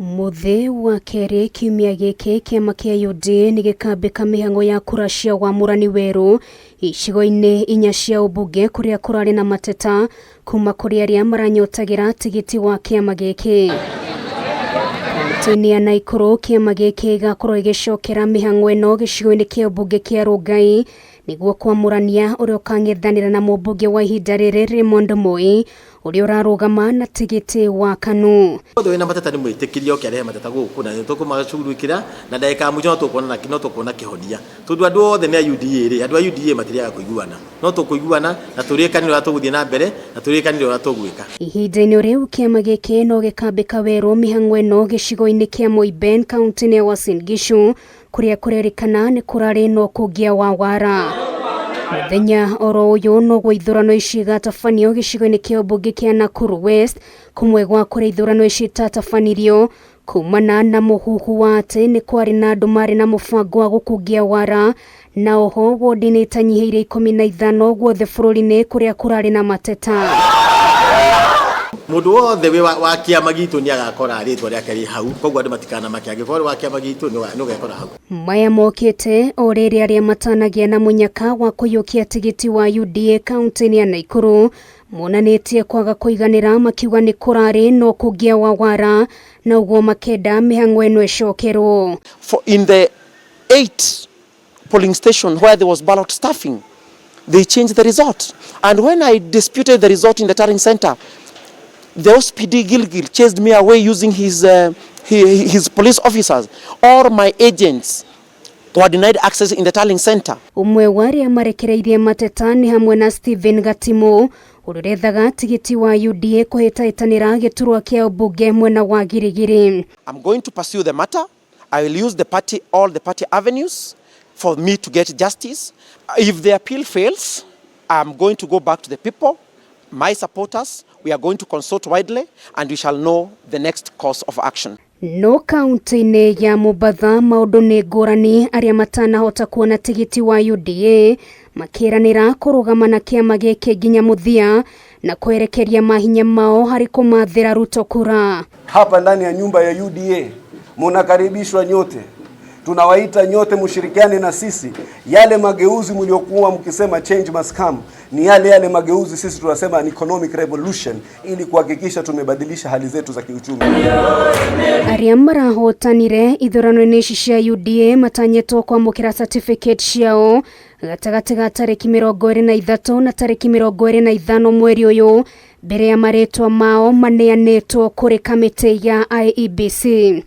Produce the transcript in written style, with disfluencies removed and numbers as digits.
Mũthĩ wa kerĩ kiumia gĩkĩ, kĩama kĩa UDA nĩ gĩkambĩka mĩhang'o ya kura cia wamũrani werũ icigo-inĩ inya cia ũmbunge kũrĩa kũrarĩ na mateta kuma kũrĩ arĩa maranyotagĩra tigiti wa kĩama gĩkĩ. Kaunti-inĩ ya Naikuru, kĩama gĩkĩ gĩgakorwo gĩgĩcokera mĩhang'o ĩno gĩcigo-inĩ kĩa ũmbunge kĩa Rongai nĩguo kwamũrania ũrĩa ũkang'ethanĩra na mũmbunge wa ihinda rĩrĩ Raymond Moi, ũrĩa ũrarũgama na tigiti wa KANU. Othe wĩna mateta nĩ mwĩtĩkĩrie oke arehe mateta gũkũ na nĩtũkũmacugurikĩra na ndagĩka ya mũico no tũkuona kĩhonia, tondũ andũ othe nĩ a UDA rĩ, andũ a UDA matirĩaga kũiguana, no tũkũiguana na tũrĩkanĩre ũrĩa tũgũthiĩ na mbere na tũrĩkanĩre ũrĩa tũgwĩka. Ihinda-inĩ rĩu, kĩama gĩkĩ no gĩkambĩka werũ mĩhang'o ĩno gĩcigo-inĩ kĩa Moiben, kaunti-inĩ ya Uasin Gishu, kũrĩa kũrerĩkana nĩ kũrarĩ na ũkũngia wa wara. Mũthenya oro ũyũ noguo ithurano ici igatabanio gĩcigo-inĩ kĩa ũmbunge kĩa Nakuru West, kũmwe gwa kũrĩa ithurano ici itatabanirio kumana na mũhuhu wa atĩ nĩ kwarĩ na andũ marĩ na mũbango wa gũkungia wara, na oho wodi-inĩ itanyihĩire 15 guothe bũrũri-inĩ kũrĩa kũrarĩ na mateta. Mũndũ wothe wĩ wa kĩama gitũ nĩ agakora rĩtwa rĩake rĩ hau, koguo andũ matikanamake, angĩkorwo wĩ wa kĩama gitũ nĩ ũgekora hau. Maya mokĩte o rĩrĩ arĩa matanagĩa na mũnyaka wa kũiyũkia tigiti wa UDA kaunti-inĩ ya Naikuru monanĩtie kwaga kũiganĩra, makiuga nĩ kũrarĩ na ũkũngia wa wara na ũguo makenda mĩhang'o ĩno ĩcokerwo. For in the eight polling station where there was ballot stuffing, they changed the result. And when I disputed the result in the tallying center, the OCPD Gilgil chased me away using his police officers. All my agents were denied access in the tallying center. Ũmwe wa arĩa marekereirie mateta nĩ hamwe na Stephen Gatimu, ũrĩa ũrethaga tigiti wa UDA kũhĩtahĩtanĩra gĩturwa kĩa ũmbunge mwena wa Girigiri. I'm going to pursue the matter. I will use the party, all the party avenues for me to get justice. If the appeal fails, I'm going to go back to the people, my supporters. We are going to consult widely and we shall know the next course of action. No kaunti-inĩ ya Mombatha maũndũ nĩ ngũrani, arĩa matanahota kuona tigiti wa UDA makĩranĩra kũrũgama na kĩama gĩkĩ nginya mũthia na kwerekeria mahinya mao harĩ kũmathĩra Ruto kura. Hapa ndani ya nyumba ya UDA munakaribishwa nyote, tunawaita nyote mshirikiane na sisi. Yale mageuzi mliokuwa mkisema change must come, ni yale yale mageuzi sisi tunasema ni economic revolution, ili kuhakikisha tumebadilisha hali zetu za kiuchumi. Arĩa marahotanire ithurano-inĩ ici cia UDA matanyĩtwo kwamũkĩra certificate ciao gatagatĩ ga tarĩki 23 na tarĩki 25 mweri ũyũ, mbere ya marĩtwa mao maneanĩtwo kũrĩ kamĩtĩ ya IEBC.